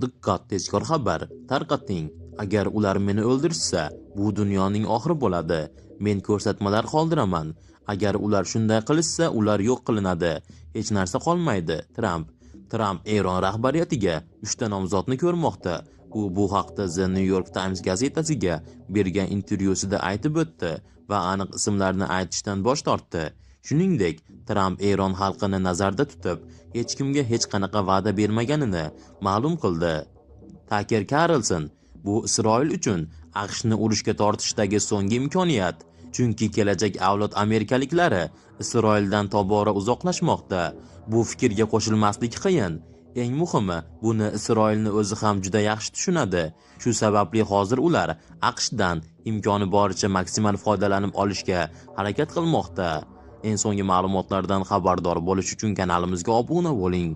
Diqqat, tezkor xabar, tarqating. Agar ular meni o'ldirishsa, bu dunyoning oxiri bo'ladi. Men ko'rsatmalar qoldiraman. Agar ular shunday qilishsa, ular yo'q qilinadi. Hech narsa qolmaydi. Tramp. Tramp Eron rahbariyatiga 3 ta nomzodni ko'rmoqda. U bu haqda The New York Times gazetasiga bergan intervyusida aytib o'tdi va aniq ismlarni aytishdan bosh tortdi. Shuningdek, Tramp Eron xalqini nazarda tutib, hech kimga hech qanaqa va'da bermaganini ma'lum qildi. Taker Karlson: bu Isroil uchun AQShni urushga tortishdagi so'nggi imkoniyat. Chunki kelajak avlod amerikaliklari Isroildan tobora uzoqlashmoqda. Bu fikrga qo'shilmaslik qiyin. Eng muhimi, buni Isroilni o'zi ham juda yaxshi tushunadi. Shu sababli hozir ular AQShdan imkoni boricha maksimal foydalanib olishga harakat qilmoqda. Eng so'nggi ma'lumotlardan xabardor bo'lish uchun kanalimizga obuna bo'ling.